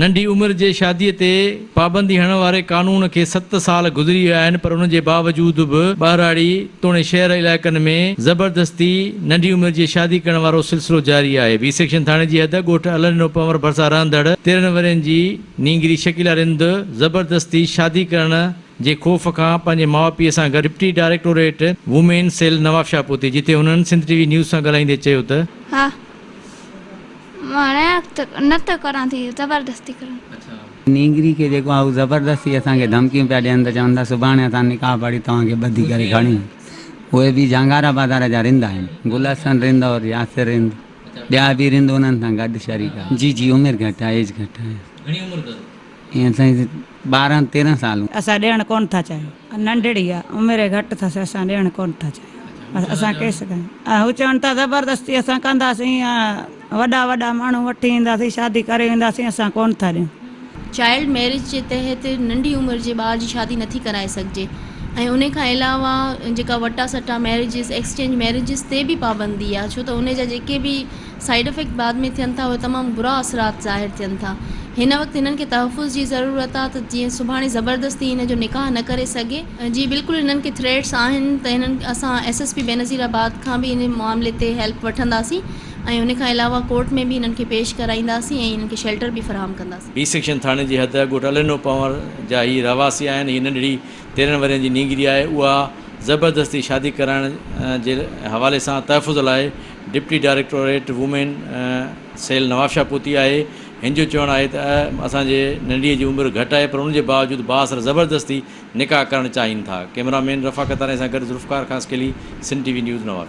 ننڍي عمر جي شادي تي پابندي هڻڻ واري قانون کي ست سال گذري ويا آهن پر ان جي باوجود به ٻهراڙي توڻي شهر علائقن ۾ زبردستي ننڍي عمر جي شادي ڪرڻ وارو سلسلو جاري آهي. بي سيڪشن ٿاڻي جي حد ڳوٺ الهڏنو پنور ڀرسان رهندڙ 13 ورهين جي نينگري شڪيلا رند زبردستي شادي ڪرڻ جي خوف کان پنهنجي ماء پيء سان گڏ deputy directorate women cell Nawabshah پهتي جتي هنن سنڌ ٽي وي نيوز سان ڳالهائيندي چيو ته. ها. مان نه ته ڪران ٿي زبردستي ڪرن. نينگري کي جيڪو آهي هو زبردستي اسان کي ڌمڪيون پيا ڏين ته چون ٿا سڀاڻي اسان نڪاح پڙهي توهان کي ٻڌي ڪري کڻي اهي به جهانگارا بازار جا رند آهن گل حسن رند اور ياسر رند ٻيا به رند انهن سان گڏ شريڪ آهن جي جي عمر گهٽ آهي ايج گهٽ آهي. گهڻي عمر اٿس؟ ائين سائين 12 13 سال. اسان ڏيڻ ڪونه ٿا چاهيون. ننڍڙي آ عمر گهٽ اٿس اسان ڏيڻ ڪونه ٿا چاهيون اسان ڪيس ڪيون هو چون ٿا زبردستي اسان ڪنداسين وڏا وڏا ماڻهو وٺي اينداسين شادي ڪري وينداسين اسان ڪونه ٿا ڏيون. چائلڊ ميرج جي تحت ننڍي عمر جي ٻار جي شادي نٿي ڪرائي سگهجي ۽ انهي کان علاوه جيڪا وٽا سٽا ميريجز ايڪسچينج ميريجز تي به پابندي آ ڇو ته انهي جا جيڪي به سائيڊ افيڪٽ بعد ۾ ٿين ٿا اهي تمام برا اثرات ظاهر ٿين ٿا. هن وقت هنن کي تحفظ جي ضرورت آ ته جيئن سڀاڻي زبردستي هن جو نڪاح نه ڪري سگهي. جي بلڪل هنن کي ٿريٽس آهن ته هنن اسان ايس ايس پي بينظير آباد کان به ان معاملي تي هيلپ وٺنداسين ۽ ان کان علاوه ڪورٽ ۾ به هنن کي پيش ڪرائينداسين ۽ هنن کي شيلٽر به فراهم ڪنداسين. بي سيڪشن ٿاڻي جي حد ڳوٺ الهڏنو پنهور جا هي رهواسي آهن. هي ننڍڙي 13 ورهين جي نينگري آهي اها زبردستي شادي ڪرائڻ جي حوالي سان تحفظ لاء deputy directorate women cell Nawabshah پهتي آهي. هن جو چوڻ آهي ته اسان جي ننڍڙيء جي عمر گهٽ آهي پر ان جي باوجود بااثر زبردستي نڪاح ڪرڻ چاهين ٿا. ڪئميرا مين رفاقت آرائين سان گڏ Zulfiqar Khaskheli, Sindh T V news, Nawabshah.